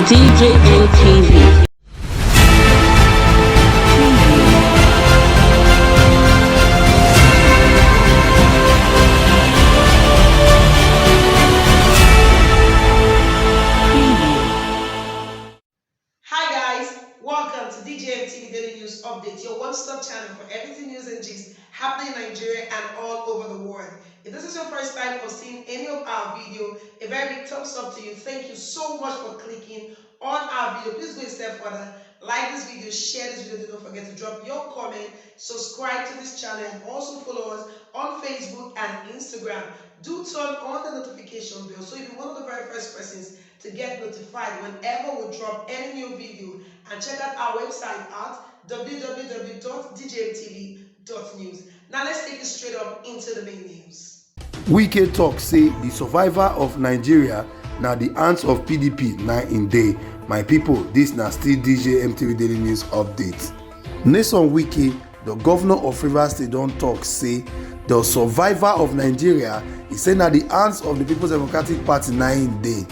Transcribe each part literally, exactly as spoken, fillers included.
D J M T V. Hi guys, welcome to D J M T V Daily News Update, your one-stop channel for everything news and gist happening in Nigeria and all over the world. If this is your first time of seeing any of our video, a very big thumbs up to you. Thank you so much for clicking on our video. Please go a step further. Like this video, share this video. Don't forget to drop your comment, subscribe to this channel, and also follow us on Facebook and Instagram. Do turn on the notification bell so you'll be one of the very first persons to get notified whenever we drop any new video. And check out our website at www.djmtv.news. Now let's take it straight up into the main news. Wike talk say the survival of Nigeria na the hands of P D P na in dey. My people, this na still D J M T V Daily News Update. Nyesom Wike, the governor of Rivers State, don talk say the survival of Nigeria, he say na the hands of the People's Democratic Party na in dey.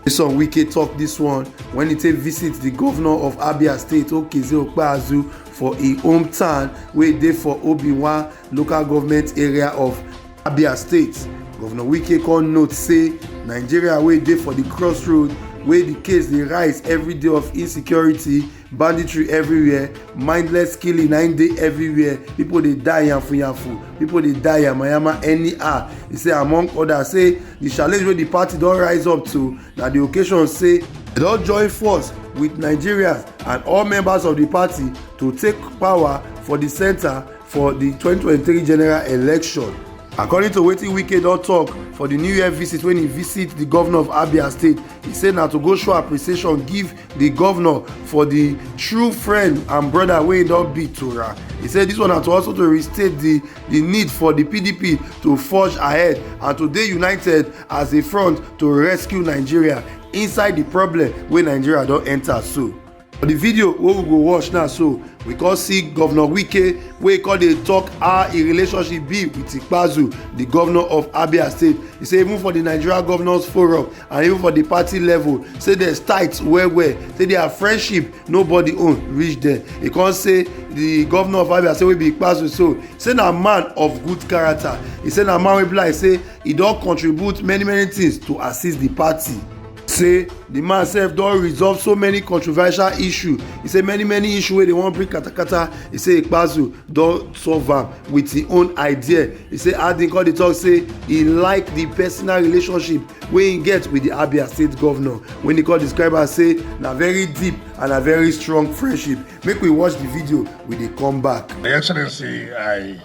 Nyesom Wike talk this one when he take visit the governor of Abia State, Okezie Ikpeazu, for im hometown wey dey for Obinwa local government area of Abia State. Governor Wike come note say Nigeria wey dey for the crossroad, wey the case dey rise every day of insecurity, banditry everywhere, mindless killing na im dey everywhere, people dey die yanfu yanfu, people dey die yamayama anyhow. He say among others say the challenge wey the party don rise up to na the occasion say dem don join force with Nigerians and all members of the party to take power for the center for the twenty twenty-three general election. According to wetin Wike don talk for the New Year visit when he visit the governor of Abia State, he say na to go show appreciation give the governor for the true friend and brother wey he don be to am. He say this one na to also to restate the the need for the P D P to forge ahead and to dey united as a front to rescue Nigeria inside the problem wey Nigeria don enter so. For the video wey we go watch now so, we come see Governor Wike wey come dey talk how im relationship be with Ikpeazu, the governor of Abia State. He say even for the Nigeria Governors Forum and even for the party level, say dem tight well well, say their friendship nobody own reach there. He come say the governor of Abia State wey be Ikpeazu so, say na man of good character. He say na man wey be like say e don contribute many many things to assist the party. Say the man sef don resolve so many controversial issue. He say many many issue wey dey wan bring katakata, he say Ikpeazu don solve am with him own idea. He say Adin come dey talk say he like the personal relationship wey he get with the Abia State governor, when he come describe am say na very deep and na very strong friendship. Make we watch the video, we dey come back. Your Excellency, I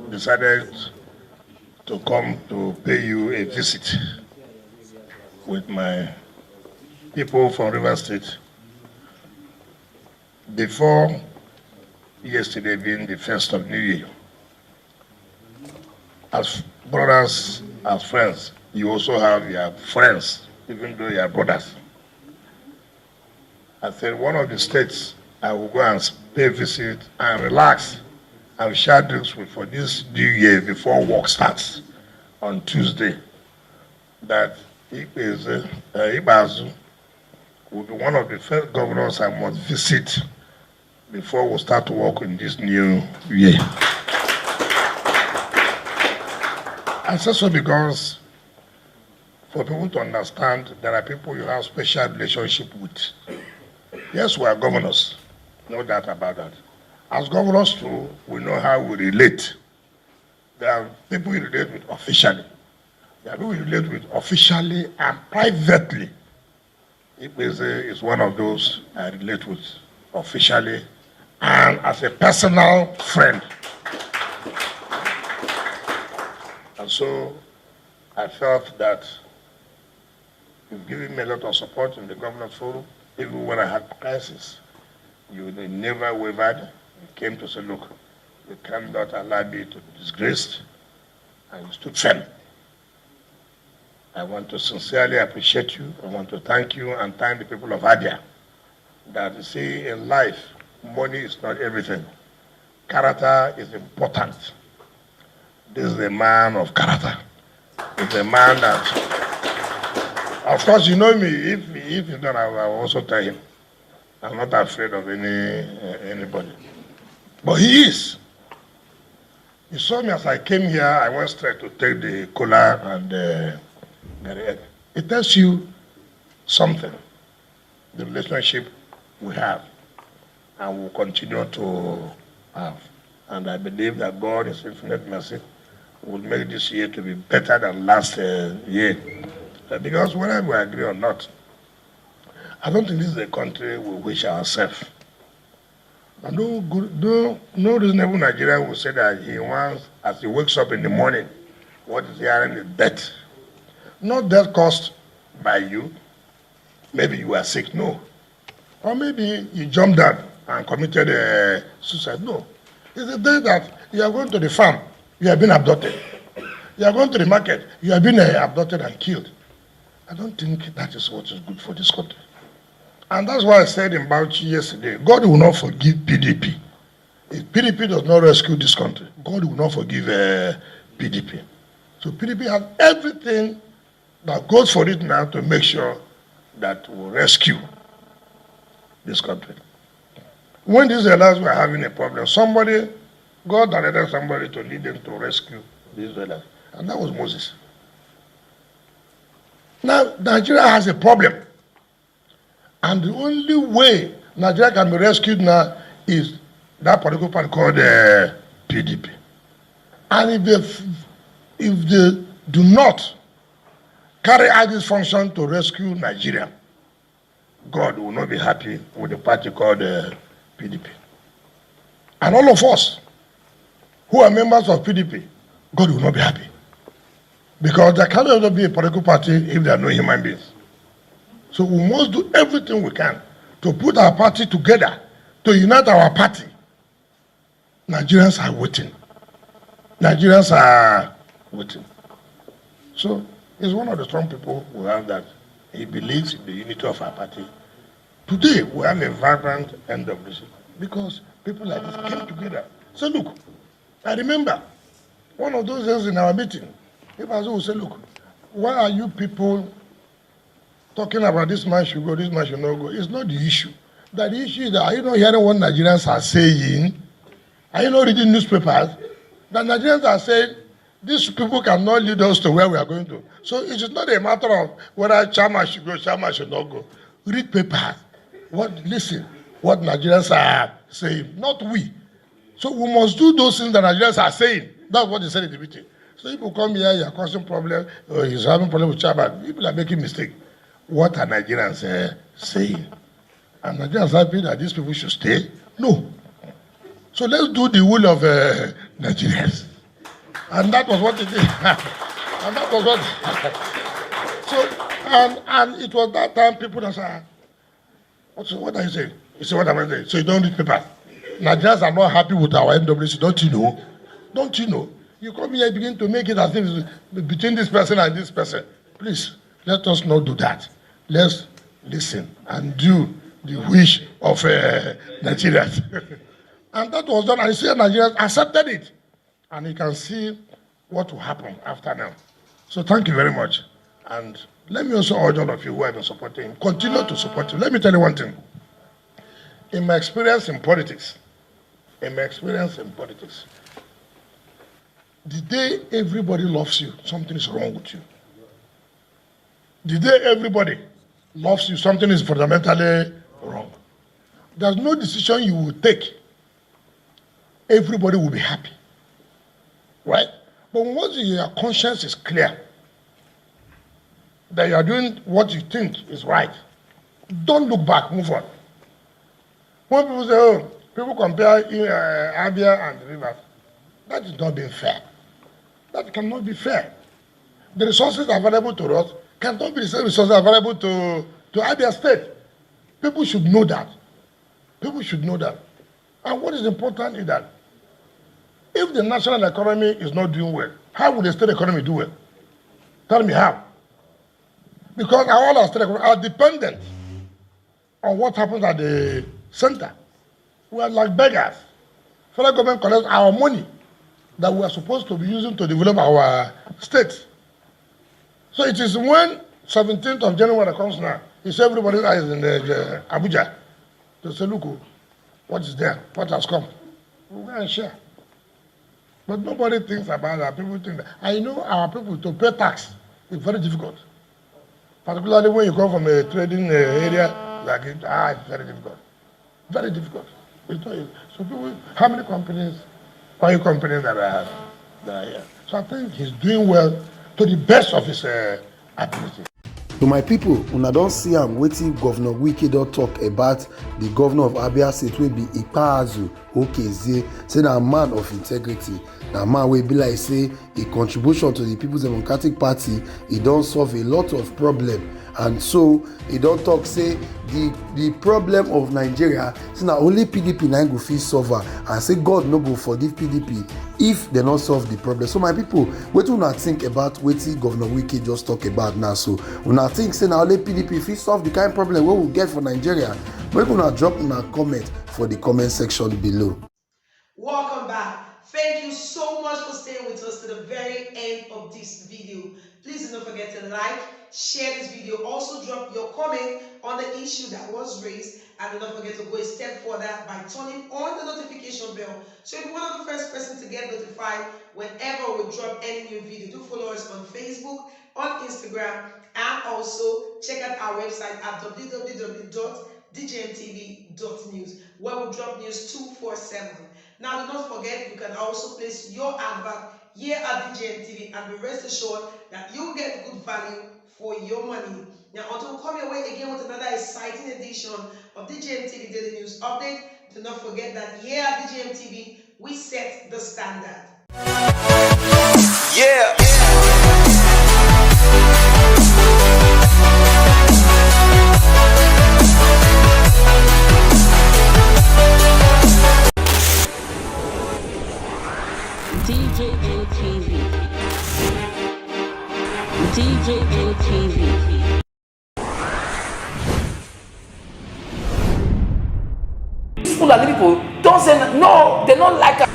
decided to come to pay you a visit with my people from Rivers State before yesterday being the first of New Year. As brothers, as friends, you also have your friends, even though you are brothers. I said one of the states I will go and pay visit and relax and share drinks with for this New Year before work starts on Tuesday. That Ikpeazu, uh, Ikpeazu will be one of the first governors I must visit before we start work in this new year. I say so because for people to understand, there are people you have special relationship with. Yes, we are governors, no doubt about that. As governors too, we know how we relate. There are people you relate with officially. There are people you relate with officially and privately. Ikpeazu is one of those I relate with officially and as a personal friend. And so I felt that you've given me a lot of support in the government forum, even when I had crisis. You never wavered. You came to say, look, you cannot allow me to be disgraced, and you stood firm. I want to sincerely appreciate you. I want to thank you and thank the people of Abia that, you see, in life, money is not everything. Character is important. This is a man of character. He's a man that, of course, you know me. If If he don't, I will also tell him. I'm not afraid of any uh, anybody. But he is. You saw me as I came here, I went straight to take the cola and uh, Gary Egg. It tells you something, the relationship we have, and will continue to have. And I believe that God, in His infinite mercy, will make this year to be better than last uh, year. Uh, because whether we agree or not, I don't think this is a country we wish ourselves. And no, good, no, no reasonable Nigerian will say that he wants, as he wakes up in the morning, what is hearing is death. Not death caused by you. Maybe you were sick, no. Or maybe you jumped down and committed uh, suicide. No. It's the day that you are going to the farm, you have been abducted. You are going to the market, you have been uh, abducted and killed. I don't think that is what is good for this country. And that's why I said in Bauchi yesterday, God will not forgive P D P. If P D P does not rescue this country, God will not forgive uh, P D P. So P D P has everything that goes for it now to make sure that we rescue this country. When the Israelites were having a problem, somebody, God directed somebody to lead them to rescue the Israelites, and that was Moses. Now, Nigeria has a problem. And the only way Nigeria can be rescued now is that political party called uh, P D P. And if they, if they do not carry out this function to rescue Nigeria, God will not be happy with the party called uh, P D P. And all of us who are members of P D P, God will not be happy. Because there cannot be a political party if there are no human beings. So we must do everything we can to put our party together, to unite our party. Nigerians are waiting. Nigerians are waiting. So he's one of the strong people we have that he believes in the unity of our party. Today, we have a vibrant N W C because people like this came together. So look, I remember one of those days in our meeting, people will say, look, why are you people talking about this man should go, this man should not go? It's not the issue. That the issue is that are you not hearing what Nigerians are saying? Are you not reading newspapers? That Nigerians are saying these people cannot lead us to where we are going to. So it is not a matter of whether chairman should go, chairman should not go. Read papers. What listen what Nigerians are saying, not we. So we must do those things that Nigerians are saying. That's what they said in the meeting. So people come here, you're causing problem, or he's having problem with chairman. People are making mistake. What are Nigerians uh, saying? And Nigerians happy that these people should stay? No. So let's do the will of uh, Nigerians. And that was what it is. And that was what. So and and it was that time people that said, what, what are you saying? You say, what am I saying? So you don't read papers. Nigerians are not happy with our N W C, don't you know? Don't you know? You come here begin to make it as if it's between this person and this person. Please, let us not do that. Let's listen and do the wish of uh, Nigerians. And that was done. And you see, Nigerians accepted it. And you can see what will happen after now. So thank you very much. And let me also urge all of you who have been supporting him, continue to support him. Let me tell you one thing. In my experience in politics, in my experience in politics, the day everybody loves you, something is wrong with you. The day everybody loves you, something is fundamentally wrong. There's no decision you will take, everybody will be happy. Right? But once your conscience is clear that you are doing what you think is right, don't look back, move on. When people say, oh, people compare uh, Abia and Rivers, that is not being fair. That cannot be fair. The resources available to us cannot be the same resources available to, to Abia State. People should know that. People should know that. And what is important is that if the national economy is not doing well, how will the state economy do well? Tell me how. Because all our state economy are dependent on what happens at the center. We are like beggars. Federal government collects our money that we are supposed to be using to develop our state. So it is when seventeenth of January comes now, He said everybody that is in the, the Abuja to say, "Look, oh, what is there? What has come?" We go and share. But nobody thinks about that. People think that. I know our people to pay tax is very difficult. Particularly when you come from a trading uh, area like it, ah, it's very difficult. Very difficult. It's not easy. So people, how many companies, oil companies that are, that are here? So I think he's doing well to the best of his uh, ability. To my people, una don see am wetin Governor Wike don talk about the governor of Abia State wey be Ikpeazu Okezie, say na man of integrity, na man wey be like say e contribution to the People's Democratic Party, e don solve a lot of problem, and so e don talk say the the problem of Nigeria say na only P D P na im go fit solve am, and say God no go forgive P D P if dem no solve the problem. So my people, wetin una think about wetin Governor Wike just talk about now? So una think say na only P D P fit solve the kind problem wey we get for Nigeria? Make una drop una comment for the comment section below. Welcome back. Thank you so much for staying with us to the very end of this video. Please do not forget to like, share this video. Also drop your comment on the issue that was raised, and do not forget to go a step further by turning on the notification bell so you'll be one of the first person to get notified whenever we drop any new video. Do follow us on Facebook, on Instagram, and also check out our website at w w w dot d j m t v dot news, where we drop news two four seven. Now, do not forget, you can also place your advert here at D J M T V and be rest assured that you get good value for your money. Now, until we come your way again with another exciting edition of D J M T V Daily News Update, do not forget that here at D J M T V, we set the standard. Yeah. D J M T V. D J M T V. These Fulani people don't say no, they don't like us.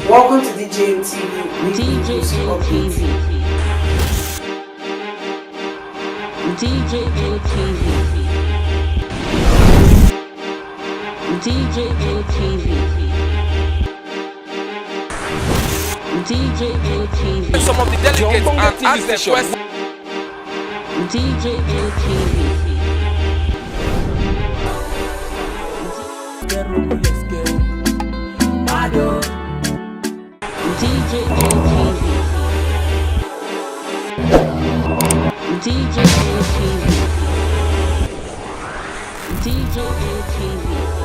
Welcome to D J M T V. D J M T V. D J M T V. D J M T V. D J M T V. Some of the delegates and ask the question. D J M T V. D J M T V. D J M T V. D J M T V.